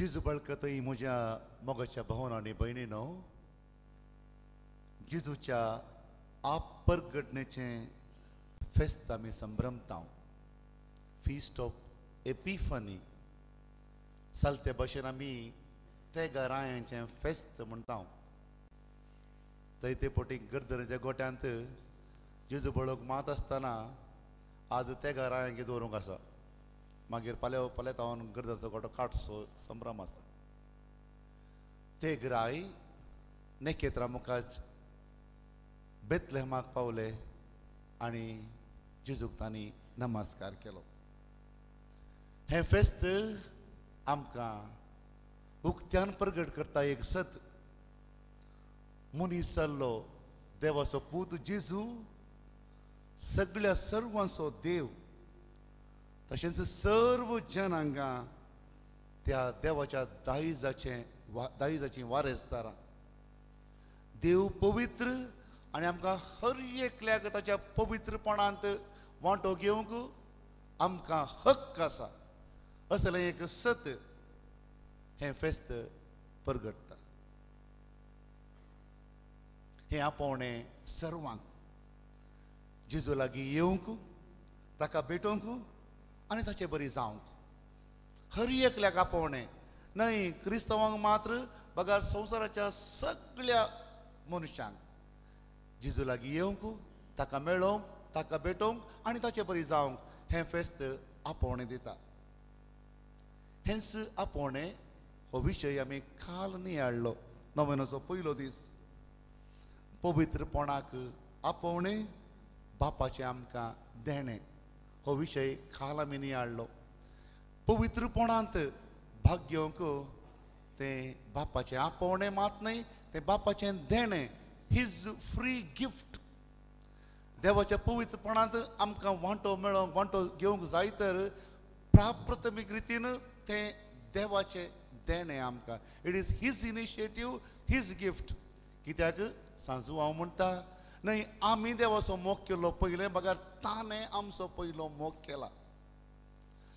जेजू बळकतय म्हज्या मोगाच्या भावन आनी भयणीनो, जेजूच्या आपरघडणेचें फेस्त आमी संभ्रमता, फीस्ट ऑफ एपिफनी. सालते भाशेन आमी तेगा रायांचें फेस्त म्हणटा. थंय ते पोटी गर्दनेच्या गोट्यांत जेजू बळक मात आसतना आज तेगा रायांक दवरूंक आसा. मागीर फाल्यां फाल्यां गर्दनचो गोटो काटसो संभ्रम आसा. ते राय नेकेत्रा मुखार बेतलेहमाक पावले आनी जेजूक तांणी नमस्कार केलो. हें फेस्त आमकां उक्त्यान प्रगट करता एक सत. मनीस जाल्लो देवाचो पूत जेजू सगळ्या सर्वांचो देव, तशेंच सर्व जनांगां त्या देवाच्या दायजाचें दायजाचीं वारेसदारां. देव पवित्र आनी आमकां हर एकल्याक ताच्या पवित्रपणांत वांटो घेवंक आमकां हक्क आसा असलें एक सत हें फेस्त परगटता. हें आपोवणें सर्वांक जेजू लागीं येवंक, ताका भेटोवंक आनी ताचे बरी जावंक. हर एकल्याक आपोवणें न्हय क्रिस्तांवांक मात्र बगर संवसाराच्या सगळ्या मनशांक जेजू लागीं येवंक, ताका मेळोवंक, ताका भेटोवंक आनी ताचे बरी जावंक हें फेस्त आपोवणें दिता. हेंच आपोवणें हो विशय आमी काल नियाळ्ळो. नोवेनाचो पयलो दीस पवित्रपणाक आपोवणें, बापाचें आमकां देणें हो विशय काल आमी नियाळ्ळो. पवित्रपणांत भाग घेवंक तें बापाचें आपोवणें मात न्हय, तें बापाचें देणें, his free gift. देवाच्या पवित्रपणांत आमकां वांटो मेळोवंक, वांटो घेवंक जाय तर प्राथमीक रितीन तें देवाचें देणें आमकां. It is his initiative, his gift. कित्याक सांजू हांव म्हणटा न्हय आमी देवाचो मोग केलो पयलें बगर ताणें आमचो पयलो मोग केला.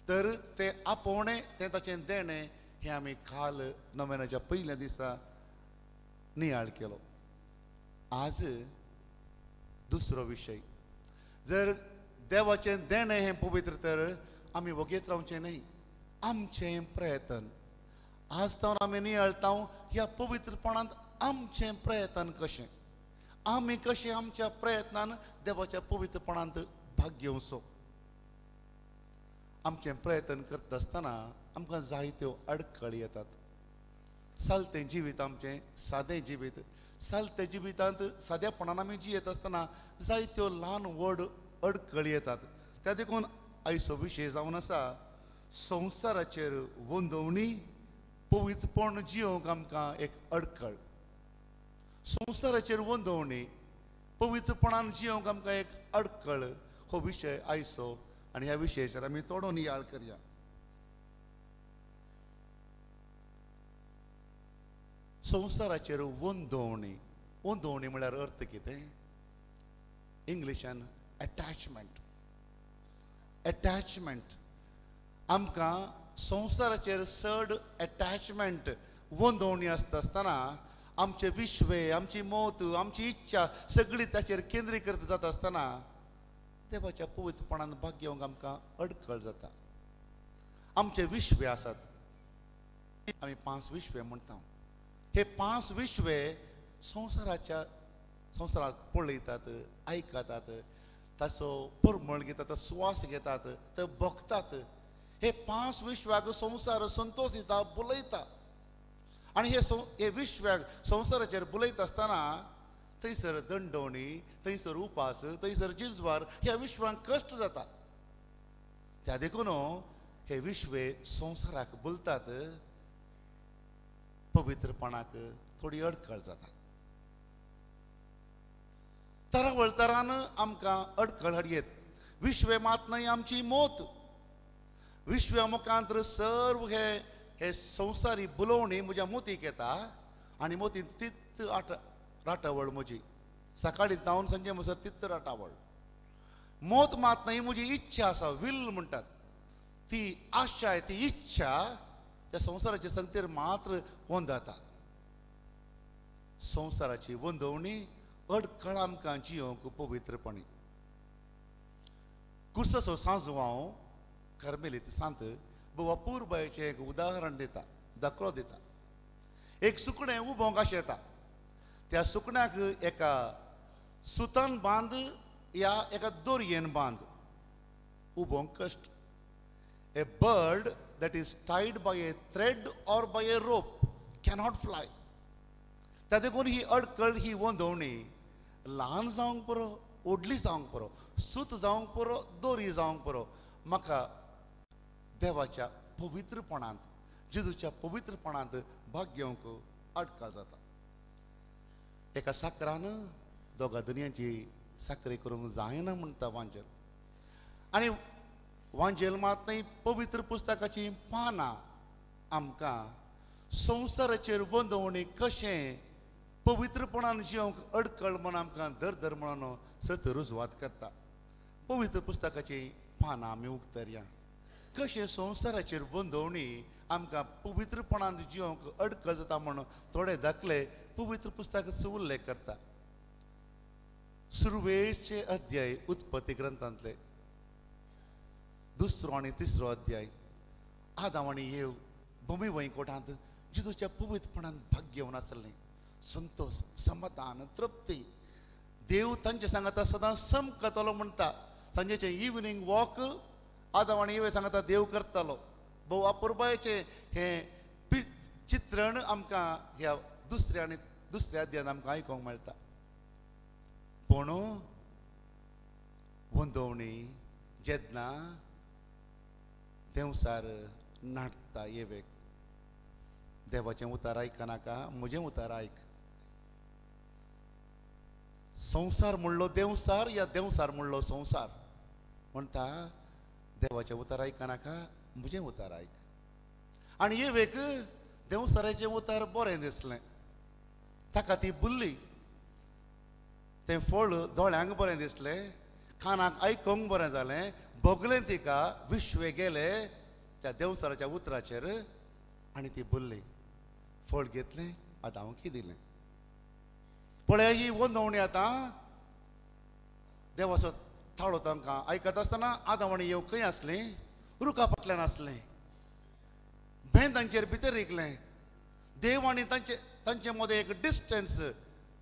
तर तें आपोवणें, तें ताचें देणें हें आमी काल नोवेनाच्या पयल्या दिसा नियाळ केलो. आज दुसरो विशय, जर देवाचें देणें हें पवित्र तर आमी वगेत रावचें न्हय. आमचें प्रयत्न आज तावन आमी नियाळटा ह्या पवित्रपणांत आमचें प्रयत्न कशें, आमी कशें आमच्या प्रयत्नान देवाच्या पवित्रपणांत भाग घेवचो. आमचें प्रयत्न करता आसतना आमकां जायत्यो अडखळी येतात. सालतें जिवीत आमचें सादें जिवीत, सालतें जिवितांत सादेपणान आमी जियेत आसतना जायत्यो ल्हान व्हड अडखळी येतात. त्या देखून आयचो विशय जावन आसा संवसाराचेर वंदवणी, पवित्रपण जियोवंक आमकां एक अडखळ. संवसाराचेर वंदवणी, पवित्रपणान जियोवंक आमकां एक अडखळ हो विशय आयचो आनी ह्या विशयाचेर आमी थोडो नियाळ करया. संवसाराचेर वंदवणी, वंदवणी म्हळ्यार अर्थ कितें? इंग्लिशान एटॅचमेंट. एटॅचमेंट आमकां संवसाराचेर चड एटॅचमेंट वंदवणी आसता आसतना आमचे विश्वे, आमची मौत, आमची इच्छा सगळी ताचेर केंद्रीकृत जाता आसतना देवाच्या पवित्रपणान भाग घेवंक आमकां अडखळ जाता. आमचे विश्वे आसात, आमी पांच विश्वे म्हणटा. हे पांच विश्वे संवसाराच्या संवसाराक पळयतात, आयकतात, ताचो परमळ घेतात, सुवास घेतात, ते भोगतात. हे पांच विश्वाक संवसार संतोष दिता, बुलयता. आनी हे विश्वाक संवसाराचेर बुलयता आसतना थंयसर दंडवणी, थंयसर उपास, थंयसर जिजवार, ह्या विश्वांक कश्ट जाता. त्या देखून हे विश्वे संवसाराक बोलतात, पवित्रपणाक थोडी अडखळ जाता. तरावळतरान आमकां अडखळ हाडयेत. विश्वे मात न्हय आमची मोत. विश्व्या मुखांत सर्व हे हे संवसारी बुलोवणी म्हज्या मोतीक येता आनी मोतीन तित आट राटावळ म्हजी सकाळी धांवन सांजे म्हणसर तित राटावळ. मोत मात न्हय म्हजी इच्छा आसा, will म्हणटात ती आशा, ती इच्छा त्या संवसाराचे संगतीर मात्र वंदाता. संवसाराची वंदवणी अडखळ आमकां जियोंक पवित्रपणी. कुर्सो सांजवांव कार्मेलीत सांत बाबा पुरबायचें एक उदाहरण दिता, दाखलो दिता. एक सुकणें उबोंक आशेता, त्या सुकण्याक एका सुतान बांद या एका दोरयेन बांद, उबोंक कश्ट. A bird that is tied by a thread or by a rope cannot fly. त्या देखून ही अडकळ, ही वंदवणी ल्हान जावंक पुरो, व्हडली जावंक पुरो, सूत जावंक पुरो, दोरी जावंक पुरो, म्हाका देवाच्या पवित्रपणांत, जेजूच्या पवित्रपणांत भाग घेवंक अडकळ जाता. एका साकरान दोगा दनयांची साकरी करूंक जायना म्हणटा वांजेल. आनी वांजेल मात न्हय, पवित्र पुस्तकाची पानां आमकां संवसाराचेर वंदवणी कशें पवित्रपणान जिवंक अडकळ म्हण आमकां दर दर म्हणून सत रुजवात करता. पवित्र पुस्तकाची पानां आमी उक्तरया, कशें संवसाराचेर वंदवणी आमकां पवित्रपणान जिवंक अडकळ जाता म्हण थोडे दाखले पवित्र पुस्तकाचो उल्लेख करता. सुरवेचे अध्याय उत्पत्ती ग्रंथांतले दुसरो आनी तिसरो अध्याय, आदाम आनी येव भूमी वैकुंठांत जेजूच्या पवित्रपणान भाग घेवन आसलें. संतोष, समाधान, तृप्ती. देव तांचे सांगाता सदां समकतलो म्हणटा. सांजेचें इवनींग वॉक आदाम आनी येवे सांगाता देव करतालो. भोव अपुरबायेचें हें चित्रण आमकां ह्या दुसऱ्या आनी दुसऱ्या अध्यायान आमकां आयकूंक मेळटा. पूण वंदवणी जेन्ना देंवसार नाटता येवेक, देवाचें उतार आयकनाका, म्हजें उतार आयक. संवसार म्हणलो देंवसार या देंवसार म्हणलो संवसार म्हणटा, देवाचें उतार आयकनाका, म्हजें उतार आयक. आनी येवेक देंवसाराचें उतार बरें दिसलें, ताका ती बुल्ली, तें फळ दोळ्यांक बरें दिसलें, कानाक आयकूंक बरें जालें, भोगलें तिका, विश्वे गेले त्या देंवसाराच्या उतराचेर आनी ती बुल्ली, फळ घेतलें, आदांवकी दिलें. पळय ही वंदवणी आतां देवाचो थाळो तांकां आयकत आसतना आदाम आनी येव खंय आसलें? रुखा फाटल्यान आसलें. भें तांचेर भितर रिगलें. देव आनी तांचे तांचे मदें एक डिस्टन्स,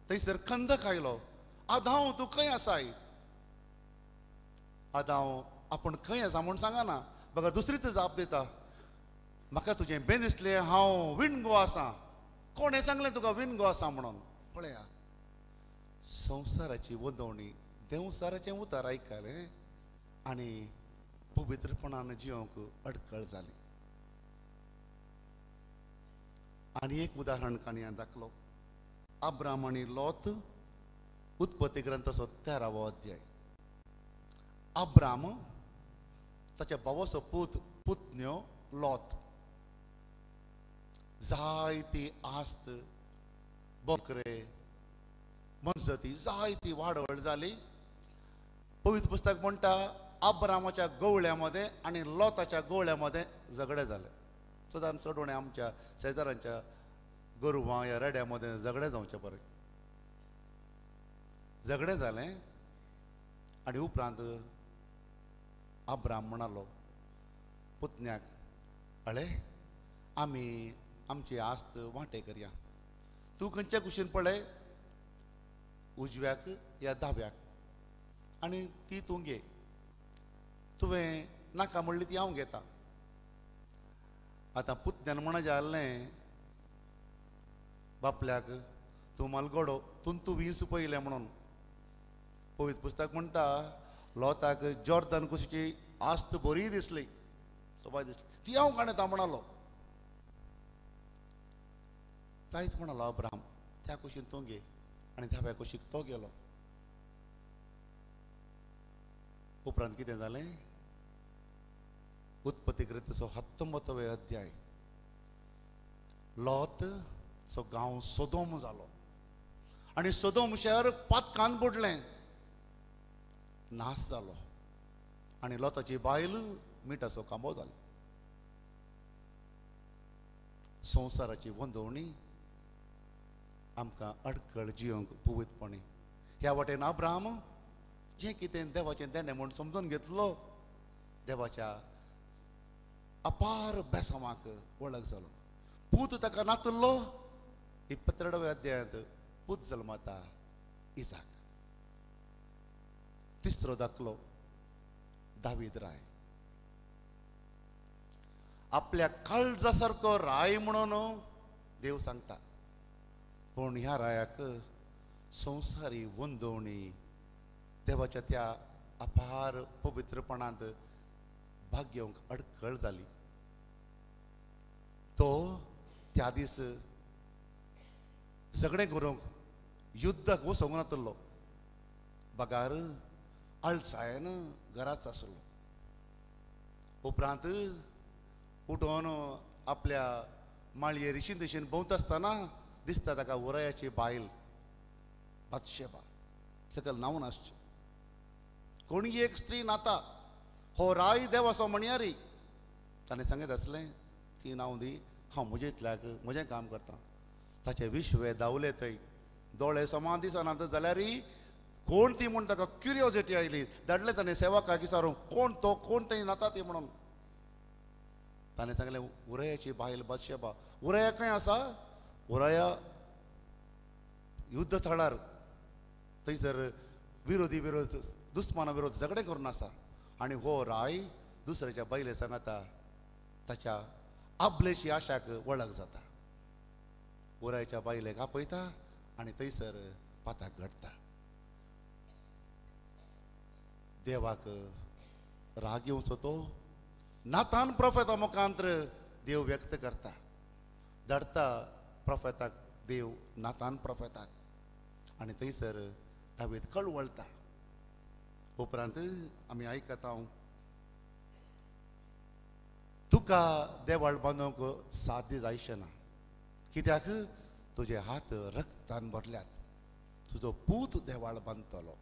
थंयसर खंदक आयलो. आदांव तूं खंय आसाय? आदांव आपूण खंय आसा म्हूण सांगना, बगर दुसरीच जाप दिता, म्हाका तुजें बें दिसलें, हांव विणगो आसा. कोणें सांगलें तुका विणगो आसा म्हणून? पळया, संवसाराची वंदवणी, देंवसाराचें उतार आयकलें आनी पवित्रपणान जिवंक अडकळ जाली. आनी एक उदाहरण काणयान दाखलो, अब्राम आनी लोत, उत्पत्ती ग्रंथाचो 13वो अध्याय. अब्राम ताच्या भावाचो पूत पुतण्यो लोत, जायती आस्त, बकरे, मनजती, जायती वाडवळ जाली. पवित्र पुस्तक म्हणटा अब्रामाच्या गवळ्यामध्ये आनी लोताच्या गवळ्यामध्ये झगडे जाले. सदां चडवणे आमच्या शेजारांच्या गोरवां ह्या रेड्यामध्ये झगडे जावचे परे. झगडे जालें आनी उपरांत अब्राम म्हणालो पुतण्याक, अळे आमी आमची आस्त वांटे करया, तूं खंयच्या कुशीन पळय, उजव्याक या दाव्याक, आनी ती तूं घे, तुवें नाका म्हणली ती हांव घेता. आतां पुतण्यान म्हणा जालें बापल्याक, तूं मालगडो, तूं तूं वीस पयलें म्हणून. पवित्र पुस्तक म्हणटा लोताक जॉर्दन कुशीची आस्त बरी दिसली, सोबाय दिसली, ती हांव काडटा म्हणालो. जायत म्हणालो अब्राम, त्या कुशीन तूं घे, आनी दाव्या कुशीक तो गेलो. उपरांत कितें जालें? उत्पत्ती ग्रंथाचो 19वे अध्याय, लोत सो गांव सोदोम जालो आनी सोदोम शहर पातकान बुडलें, नाश जालो आनी लोताची बायल मिठाचो कांबो जालो. संवसाराची वंदवणी आमकां अडकळ जियोंक पवित्रपणी. ह्या वाटेन अब्राहम जें कितें देवाचें देणें म्हूण समजून घेतलो, देवाच्या अपार बेसांवाक वळख जालो. पूत ताका नातुल्लो. 22व्या अध्यायांत पूत जल्मता इजाक. तिसरो दाखलो दावीद राय. आपल्या काळजा सारको राय म्हणून देव सांगता, पूण ह्या रायाक संवसारी वंदवणी देवाच्या त्या अपार पवित्रपणांत भाग घेवंक अडखळ जाली. तो त्या दीस झगडें करूंक युद्धाक वचोंक नातलो, बगार आळसायन घराच आसलो. उपरांत उठोन आपल्या माळये रिशीन दिशेन भोंवत आसतना दिसता ताका उरायाची बायल बादशेबा सकयल न्हांवन आसची. कोणी एक स्त्री नाता, हो राय देवाचो म्हणयारी. ताणें सांगत आसलें ती नांव दी, हांव म्हजे इतल्याक म्हजें काम करता. ताचे विश्वे धांवले थंय, दोळे समा दिसनात जाल्यारय कोण ती म्हूण ताका क्युरियोसिटी आयली. धाडले ताणें सेवकाक विचारूंक कोण तो, कोण थंय नाता ती म्हणून. ताणें सांगलें उरयाची बायल बादशेबा. उरया खंय आसा? उरया युद्ध थळार थंयसर विरोधी विरोध दुस्माना विरोध झगडें करून आसा. आनी हो राय दुसऱ्याच्या बायले सांगाता ताच्या आबलेशी आशाक वळख जाता. उरायच्या बायलेक आपयता आनी थंयसर पाताक घडटा. देवाक राग येवचो तो नातान प्रोफेता मुखांत्र देव व्यक्त करता. धाडटा प्रोफेताक देव नातान प्रोफेताक आनी थंयसर दावीद कळवळटा. उपरांत आमी आयकता हांव तुका देवाळ बांदूंक साध्य जायचें ना, कित्याक तुजे हात रक्तान भरल्यात, तुजो पूत देवाळ बांदतलो.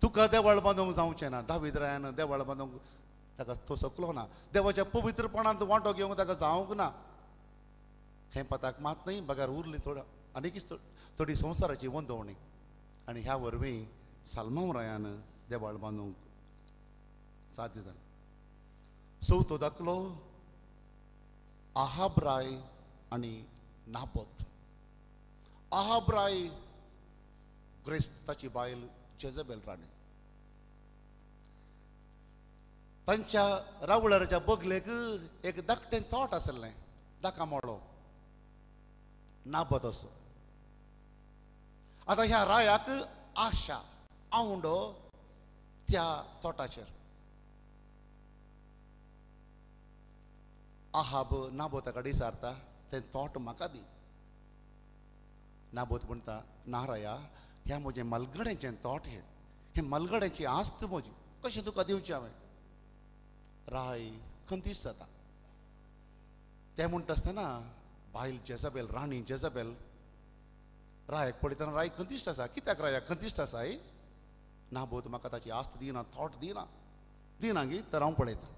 तुका देवाळ बांदूंक जावचें ना. दावीद रायान देवाळ बांदूंक ताका तो शकलो ना. देवाच्या पवित्रपणांत वांटो घेवंक ताका जावंक ना. हें पताक मात न्हय, बगार उरली थोड आनीकच थोडी संवसाराची वंदवणी. आनी ह्या वरवीं साल्मांव रायान देवाळ बांदूंक साध्य जालें. चवथो दाखलो आहाब राय आनी नाबोत. आहाब राय ग्रेस्त, ताची बायल जेजबेल राणी. तांच्या रावळाच्या बगलेक एक धाकटें तोट आसलें, दाका मोळो नाबोत असो. आतां ह्या रायाक आशा आवंडो त्या तोटाचेर. आहाब नाबोता कडेन विचारता तें तोट म्हाका दी. नाबोत म्हणटा ना राया, ह्या म्हजें मलगड्याचें तोट, हें हें मलगड्याची आस्त म्हजी, कशें तुका दिवचें हांवें? राय खंतीस जाता. तें म्हणटा आसतना बायल जेजबेल, राणी जेजबेल रायाक पळयतना राय खंतिश्ट आसा. कित्याक रायाक खंतिश्ट आसा? नाबोत म्हाका ताची आस्त दिना, थोट दिना, दिना गी तर हांव पळयतां.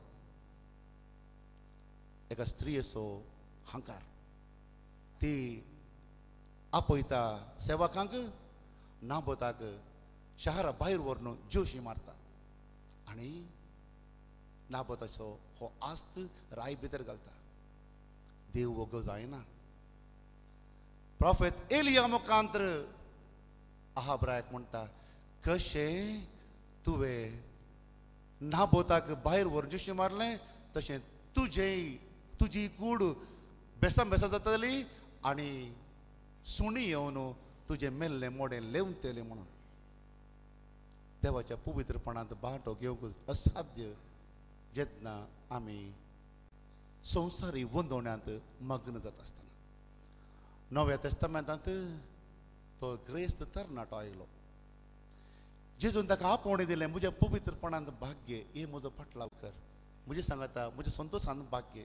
एका स्त्रियेचो हांकार, ती आपयता सेवकांक, नाबोताक शहरा भायर व्हरून जोशी मारता आनी नाबोताचो हो आस्त राय भितर घालता. देव वगो जायना. प्रोफेत एलिया मुखांत्र आहाब रायाक म्हणटा कशें तुवें नाबोताक भायर व्हरून जोशी मारलें तशें तुजें तुजी कूड बेसां बेसां जातली आनी सुणी येवन तुजें मेल्लें मोडें लेवतलें म्हणून. देवाच्या पवित्रपणांत वांटो घेवंक असाध्य जेन्ना आमी संवसारी वंदवण्यांत मग्न जाता आसतना. नव्या तेस्तामेंतांत तो ग्रेस्त तरणाटो आयलो. जेजून ताका आपोवणें दिलें, म्हज्या पवित्रपणांत भाग्य हे म्हजो फाटलाव कर, म्हजें सांगाता म्हज्या संतोशान भाग्य.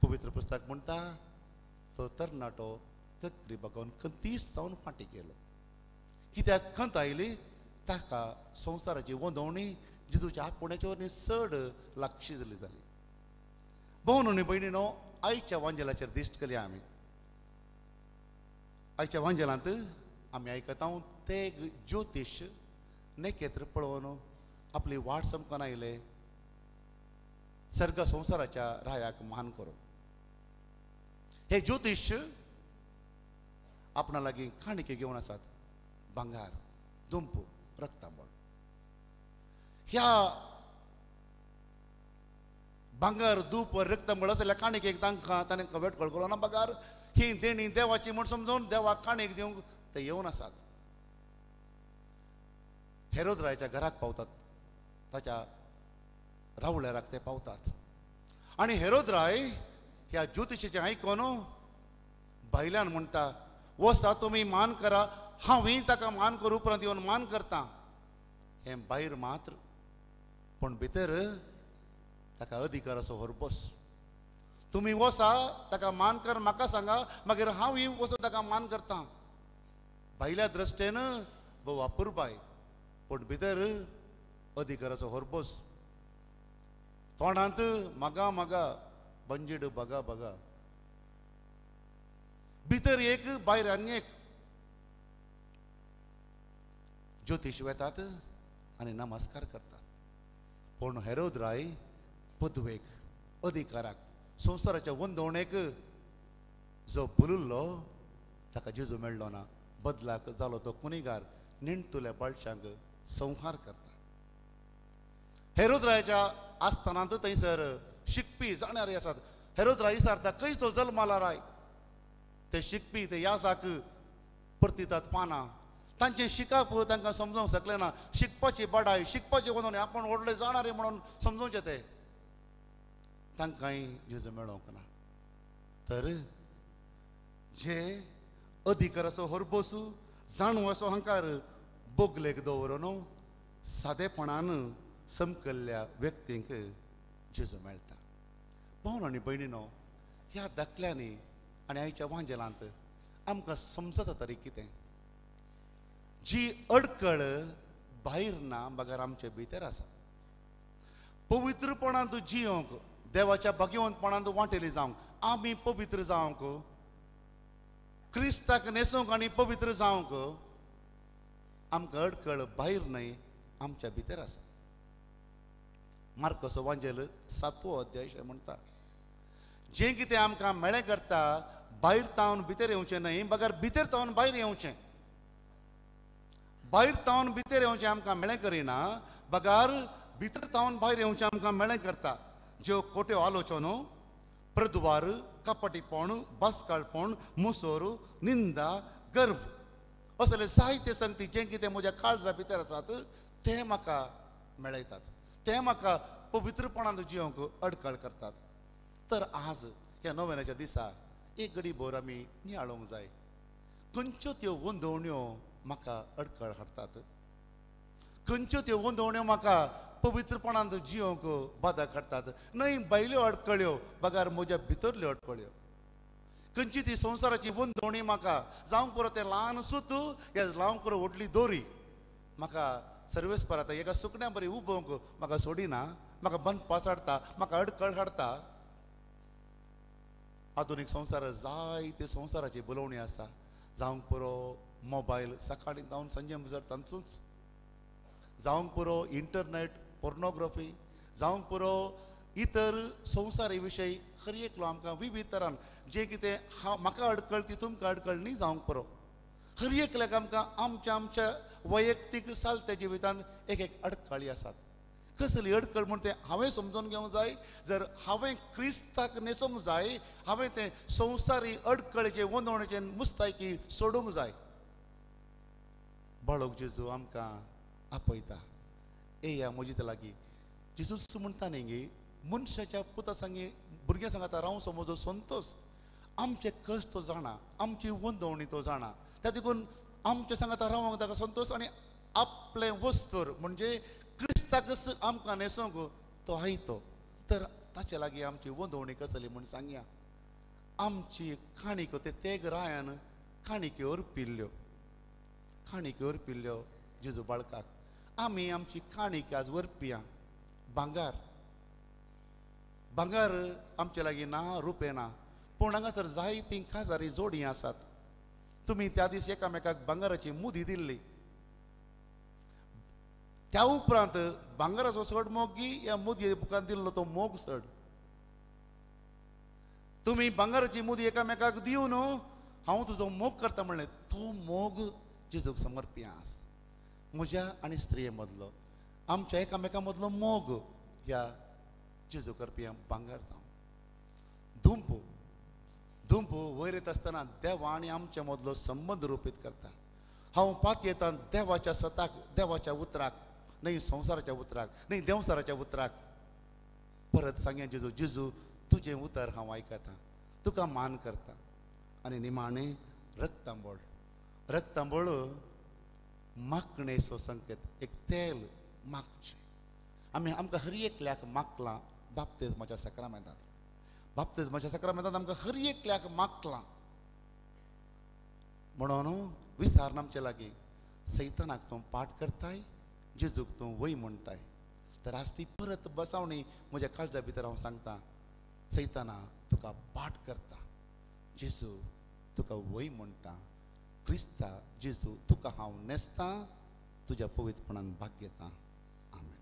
पवित्र पुस्तक म्हणटा तो तरणाटो तकली बगोवन खंतीस जावन फाटीं गेलो. कित्याक खंत आयली? ताका संवसाराची वंदवणी जेजूच्या आपोवण्याच्या वरवीं चड लागशी जाली. भोवन आनी भयणीनो, आयच्या वांजेलाचेर दिश्ट केली आमी. आयच्या वांजेलांत आमी आयकता ते ज्योतीश नेकेत्र पळोवन आपली वाट समकून आयले सर्ग संवसाराच्या रायाक मान करून. हे ज्योतीश आपणा लागीं काणके घेवन आसात, भांगार, दुंप, रक्तांबळ. ह्या भांगर, धूप, रक्तांबळ असल्या काणकेक तांकां ताणें वेट कळकळो ना, बगार ही देणी देवाची म्हूण समजून देवाक काणीक दिवंक ते येवन आसात. हेरोद रायाच्या घराक पावतात, ताच्या रावळेराक ते पावतात आनी हेरोद राय ह्या ज्योतिषाचें आयकून भायल्यान म्हणटा, वसा तुमी मान करा, हांवूय ताका मान करूं उपरांत येवन मान करता. हें भायर मात्र, पूण भितर ताका अधिकाराचो होरबोस. तुमी वसा ताका मान कर, म्हाका सांगा, मागीर हांवूय वचून ताका मान करता. भायल्या दृश्टेन भोव अपुरबाय, पूण भितर अधिकाराचो होरबोस. तोंडांत मागा मागा बंजीड बगा बगा, भितर एक भायर आनी एक. ज्योतीश वेतात आनी नमस्कार करतात, पूण हेरोद राय पदवेक, अधिकाराक, संवसाराच्या वंदवणेक जो भुलिल्लो ताका जेजू मेळ्ळो ना. बदलाक जालो तो कुनिगार निणतुल्या बाळशांक संहार करता. हेरोद रायाच्या आस्थानांत थंयसर शिकपी जाणारे आसात. हेरोद राय विचारता, खंय तो जल्माला राय? ते शिकपी ते यासाक परतितात पानां. तांचें शिकप तांकां समजूंक शकलें ना. शिकपाची बडाय, शिकपाची वंदवणी, आपूण व्हडले जाणारे म्हणून समजूचें ते, तांकांय जेजू मेळोंक ना. तर जे अधिकाराचो होरबोसू, जाणवाचो हंकार बोगलेक दवरून सादेपणान समकल्ल्या व्यक्तींक जेजू मेळटा. भाव आनी भयणीनो, ह्या दाखल्यांनी आनी आयच्या वांजेलांत आमकां समजता तरी कितें, जी अडकळ भायर ना बगर आमचे भितर आसा. पवित्रपणांत जियोंक, देवाच्या भाग्यवंतपणांत वांटेली जावंक, आमी पवित्र जावंक, क्रिस्ताक न्हेसूंक आनी पवित्र जावंक आमकां अडकळ भायर न्हय, आमच्या भितर आसा. मार्कोसो वांजेल 7वो अध्याय अशें म्हणटा, जें कितें आमकां मेळें करता भायर तावन भितर येवचें न्हय, बगर भितर तावन भायर येवचें. भायर तावन भितर येवचें आमकां मेळें करिना, बगर भितर तावन भायर येवचें आमकां मेळें करता. ज्यो खोट्यो आलोचनो, प्रद्वार, कपटीपण, बसकाळपण, मुसोर, निंदा, गर्व असले जायते संगती जें कितें म्हज्या काळजा भितर आसात ते म्हाका मेळयतात, ते म्हाका पवित्रपणान जिवंक अडकळ करतात. तर आज ह्या नोवेनाच्या दिसा एक घडी भर आमी नियाळोंक जाय, खंयच्यो त्यो वंदवण्यो म्हाका अडकळ हाडटात, खंयच्यो त्यो वंदवण्यो म्हाका पवित्रपणान जिवंक बादा काडटात. न्हय भायल्यो अडकळ्यो बगार म्हज्या भितरल्यो अडकळ्यो. खंयची ती संवसाराची वंदवणी म्हाका जावंक पुरो तें ल्हान सूत या लावंक पुरो व्हडली दोरी म्हाका सर्वेस पराता एका सुकण्या बरी उबोवंक म्हाका सोडिना, म्हाका बंदपास हाडटा, म्हाका अडकळ हाडटा. आधुनीक संवसार जायते संवसाराची बोलोवणी आसा. जावंक पुरो मोबायल सकाळीं जावन सांजे म्हणसर तांचूच, जावंक पुरो इंटरनेट पोर्नोग्राफी, जावंक पुरो इतर संवसारी विशय. हर एकलो आमकां विविध तरान जें कितें हांव म्हाका अडकळ ती तुमकां अडकळ न्ही जावंक पुरो. हर एकल्याक आमकां आमच्या आमच्या वैयक्तीक चालत्या जिवितांत एक एक अडकळी आसात. कसली अडकळ म्हूण तें हांवें समजून घेवंक जाय. जर हांवें क्रिस्ताक न्हेसूंक जाय, हांवें तें संवसारी अडकळेचें वंदवणेचें मुस्तायकी सोडूंक जाय. बाळक जेजू आमकां आपयता, येया म्हजे लागीं. जेजूच म्हणटा न्ही गे, मनशाच्या पुता सांगी भुरग्यां सांगाता रावंक समजो संतोष. आमचे कश्ट तो जाणा, आमची वंदवणी तो जाणा, त्या देखून आमचे सांगाता रावंक ताका संतोष. आनी आपलें वस्तूर म्हणजे क्रिस्ताकच आमकां न्हेसूंक तो आयतो. तर ताचे लागीं आमची वंदवणी कसली म्हूण सांगया. आमची काणिक्यो ते तेग रायान काणिक्यो अर्पिल्ल्यो, काणिक्यो अर्पिल्ल्यो जेजू बाळकाक. आमी आमची काणिक्यो आज व्हरपिया. भांगार, भांगर आमचे लागीं ना, रुपें ना, पूण हांगासर जायतीं काजारी जोडी आसात. तुमी त्या दीस एकामेकाक भांगराची मुदी दिल्ली. त्या उपरांत भांगराचो चड मोग ह्या मुदये मुखार दिल्लो तो मोग चड. तुमी भांगराची मुदी एकामेकाक दिवन हांव तुजो मोग करता म्हणलें, तो मोग जेजूक समर्पी आस. म्हज्या आनी स्त्रिये मदलो, आमच्या एकामेका मदलो मोग ह्या जेजू करपी भांगर जावं. धुंप धुंप वयर येत आसतना देवा आनी आमच्या मदलो संबंद रुपीत करता. हांव पातयेतां देवाच्या सताक, देवाच्या उतराक न्हय, संवसाराच्या उतराक न्हय, देंवसाराच्या उतराक. परत सांगया जेजू, जेजू तुजें उतर हांव आयकता, तुका मान करता. आनी निमाणें रक्तांबळ. रक्तांबळ मागणेचो संकेत, एक तेल मागचें. आमी आमकां हर एकल्याक मागलां बाप्तिज्माच्या साक्रामेंतांत. बाप्तिज्माच्या साक्रामेंतांत आमकां हर एकल्याक मागलां. म्हणून विचार आमचे लागीं, सैतानाक तूं पाठ करताय, जेजूक तूं वय म्हणटाय. तर आज ती परत बसावणी म्हज्या काळजा भितर हांव सांगता, सैताना तुका पाठ करता, जेजू तुका वय म्हणटा. क्रिस्ता जेजू तुका हांव न्हेसतां, तुज्या पवित्रपणान भाग घेता. आमेन.